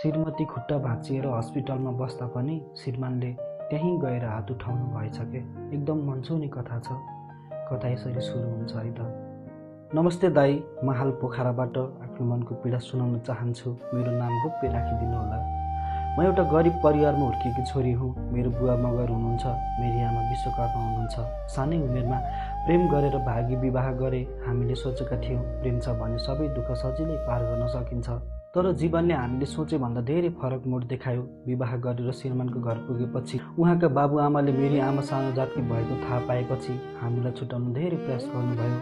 श्रीमती खुट्टा भाँचिएर हस्पिटलमा बस्दा पनि श्रीमानले त्यहीँ गएर हात उठाउनु भएछ के। एकदम मनछुने कथा छ। कथा यसरी सुरु हुन्छ है त। नमस्ते दाई, म हाल पोखराबाट आफ्नो मनको पीडा सुनाउन चाहन्छु। मेरो नाम गोप्य राखिदिनु होला। म एउटा गरिब परिवारमा हुर्केकी छोरी हुँ। मेरो बुवा मगर हुनुहुन्छ, मेरी आमा विश्वकर्मा हुनुहुन्छ। सानै उमेरमा प्रेम गरेर भागी विवाह गरे। हामीले सोचेका थियौँ प्रेम छ भने सबै दुःख सजिलै पार गर्न सकिन्छ, तर जीवनले हामीले सोचे भन्दा धेरै फरक मोड देखायो। विवाह गरेर श्रीमानको घर पुगेपछि उहाँका बाबुआमाले मेरी आमा सानो जातकी भएको थाहा पाएपछि हामीलाई छुटाउन धेरै प्रयास गर्नुभयो।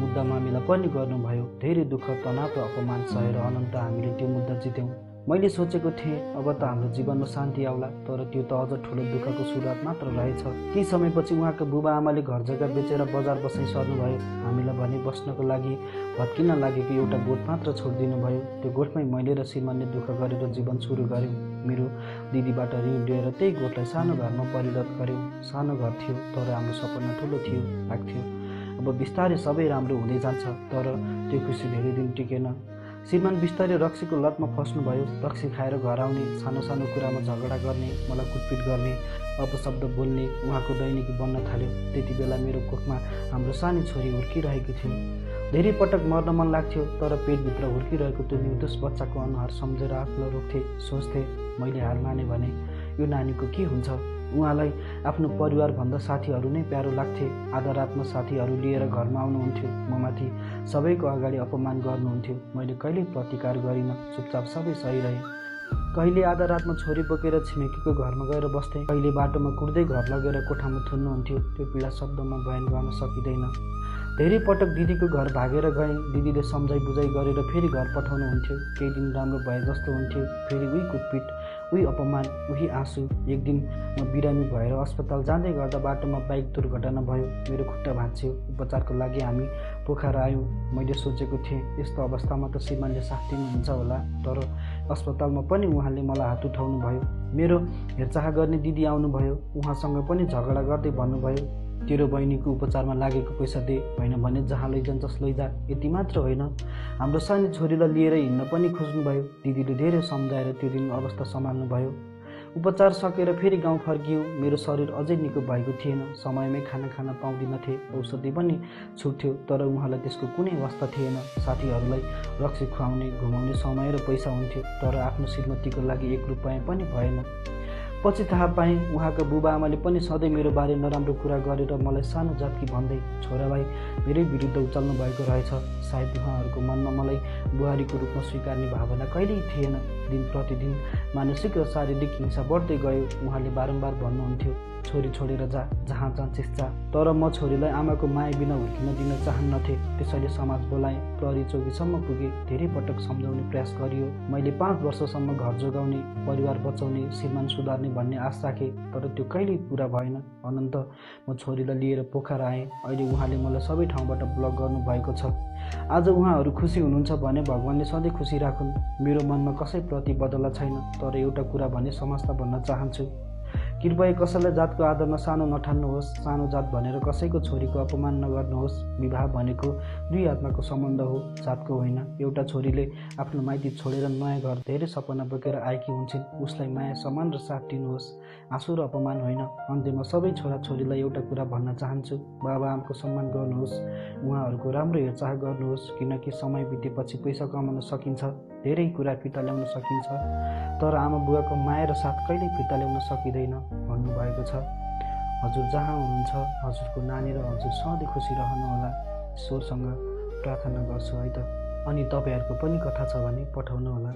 मुद्दा मामिला पनि गर्नुभयो। धेरै दुःख, तनाव र अपमान सहेर अनन्त हामीले त्यो मुद्दा जित्यौँ। मैले सोचेको थिएँ अब त हाम्रो जीवनमा शान्ति आउला, तर त्यो त अझ ठुलो दुःखको सुरुवात मात्र रहेछ। केही समयपछि उहाँका बुबा आमाले घर जग्गा बेचेर बजार बसाइ सर्नुभयो। हामीलाई भने बस्नको लागि भत्किन लागेको एउटा गोठ मात्र छोडिदिनु भयो। त्यो गोठमै मैले र श्रीमानले दुःख गरेर जीवन सुरु गऱ्यौँ। मेरो दिदीबाट ऋण लिएर त्यही गोठलाई सानो घरमा परिणत गऱ्यौँ। सानो घर थियो, तर हाम्रो सपना ठुलो थियो लाग्थ्यो। अब बिस्तारै सबै राम्रो हुँदै जान्छ, तर त्यो खुसी धेरै दिन टिकेन। श्रीमान बिस्तारै रक्सीको लतमा फस्नुभयो। रक्सी खाएर घर आउने, सानो सानो कुरामा झगडा गर्ने, मलाई कुटपिट गर्ने, अपशब्द बोल्ने उहाँको दैनिकी बन्न थाल्यो। त्यति बेला मेरो कोखमा हाम्रो सानी छोरी हुर्किरहेको थियो। धेरै पटक मर्न मन लाग्थ्यो, तर पेटभित्र हुर्किरहेको त्यो निर्दोष बच्चाको अनुहार सम्झेर आफूलाई रोक्थेँ। सोच्थेँ मैले हार माने भने यो नानीको के हुन्छ। उहाँलाई आफ्नो परिवारभन्दा साथीहरू नै प्यारो लाग्थे। आधा रातमा साथीहरू लिएर घरमा आउनुहुन्थ्यो। ममाथि सबैको अगाडि अपमान गर्नुहुन्थ्यो। मैले कहिल्यै प्रतिकार गरिनँ, चुपचाप सबै सही रहे। कहिले आधा रातमा छोरी बोकेर छिमेकीको घरमा गएर बस्थेँ, कहिले बाटोमा कुर्दै घर लगेर कोठामा थुन्नुहुन्थ्यो। त्यो पीडा शब्दमा बयान गर्न सकिँदैन। धेरै पटक दिदीको घर भागेर गएँ। दिदीले सम्झाइ बुझाइ गरेर फेरि घर पठाउनुहुन्थ्यो। केही दिन राम्रो भए जस्तो हुन्थ्यो, फेरि उही कुटपिट, उही अपमान, उही आँसु। एक दिन म बिरामी भएर अस्पताल जाँदै गर्दा बाटोमा बाइक दुर्घटना भयो। मेरो खुट्टा भाँच्यो। उपचारको लागि हामी पोखरा आयौँ। मैले सोचेको थिएँ यस्तो अवस्थामा त श्रीमानले साथ दिनुहुन्छ होला, तर अस्पतालमा पनि उहाँले मलाई हात उठाउनु भयो। मेरो हेरचाह गर्ने दिदी आउनुभयो। उहाँसँग पनि झगडा गर्दै भन्नुभयो तेरो बहिनीको उपचारमा लागेको पैसा दे, होइन भने जहाँ लैजान्छस् लैजा। यति मात्र होइन, हाम्रो सानो छोरीलाई लिएर हिँड्न पनि खोज्नुभयो। दिदीले धेरै सम्झाएर त्यो दिन अवस्था सम्हाल्नुभयो। उपचार सकेर फेरि गाउँ फर्कियौँ। मेरो शरीर अझै निको भएको थिएन। समयमै खाना खान पाउँदिनथेँ। औषधि पनि छुट्थ्यो, तर उहाँलाई त्यसको कुनै अवस्था थिएन। साथीहरूलाई रक्सी खुवाउने, घुमाउने समय र पैसा हुन्थ्यो, तर आफ्नो श्रीमतीको लागि 1 रुपैयाँ पनि भएन। पछि थाहा पाएँ उहाँका बुबा आमाले पनि सधैँ मेरो बारे नराम्रो कुरा गरेर मलाई सानो जातकी भन्दै छोरालाई मेरै विरुद्ध उचाल्नु भएको रहेछ। सायद उहाँहरूको मनमा मलाई बुहारीको रूपमा स्वीकार्ने भावना कहिल्यै थिएन। दिन प्रतिदिन मानसिक र शारीरिक हिंसा बढ्दै गयो। उहाँले बारम्बार भन्नुहुन्थ्यो छोरी छोडेर जा, जहाँ जान्छस् जा। तर म छोरीलाई आमाको माया बिना हुर्किन दिन चाहन्नथेँ। त्यसैले समाज बोलाएँ, प्रहरी चौकीसम्म पुगेँ। धेरै पटक सम्झाउने प्रयास गरियो। मैले 5 वर्षसम्म घर जोगाउने, परिवार बचाउने, श्रीमान सुधार्ने भन्ने आश राखेँ, तर त्यो कहिल्यै पुरा भएन। अनन्त म छोरीलाई लिएर पोखरा आएँ। अहिले उहाँले मलाई सबै ठाउँबाट ब्लक गर्नुभएको छ। आज उहाँहरू खुसी हुनुहुन्छ भने भगवानले सधैँ खुसी राखुन्। मेरो मनमा कसैप्रति बदला छैन, तर एउटा कुरा भने समाजलाई भन्न चाहन्छु, कृपया कसैलाई जातको आधारमा सानो नठान्नुहोस्। सानो जात भनेर कसैको छोरीको अपमान नगर्नुहोस्। विवाह भनेको 2 आत्माको सम्बन्ध हो, जातको होइन। एउटा छोरीले आफ्नो माइती छोडेर नयाँ घर धेरै सपना बोकेर आएकी हुन्छन्। उसलाई माया, सम्मान र साथ दिनुहोस्, आँसु र अपमान होइन। अन्त्यमा सबै छोराछोरीलाई एउटा कुरा भन्न चाहन्छु, बाबाआमाको सम्मान गर्नुहोस्, उहाँहरूको राम्रो हेरचाह गर्नुहोस्, किनकि समय बितेपछि पैसा कमाउन सकिन्छ, धेरै कुरा फिर्ता ल्याउन सकिन्छ, तर आमा बुवाको माया र साथ कहिल्यै फिर्ता ल्याउन सकिँदैन भन्नुभएको छ। हजुर जहाँ हुनुहुन्छ हजुरको नानी र हजुर सधैँ खुसी रहनुहोला, ईश्वरसँग प्रार्थना गर्छु है त। अनि तपाईँहरूको पनि कथा छ भने पठाउनु होला।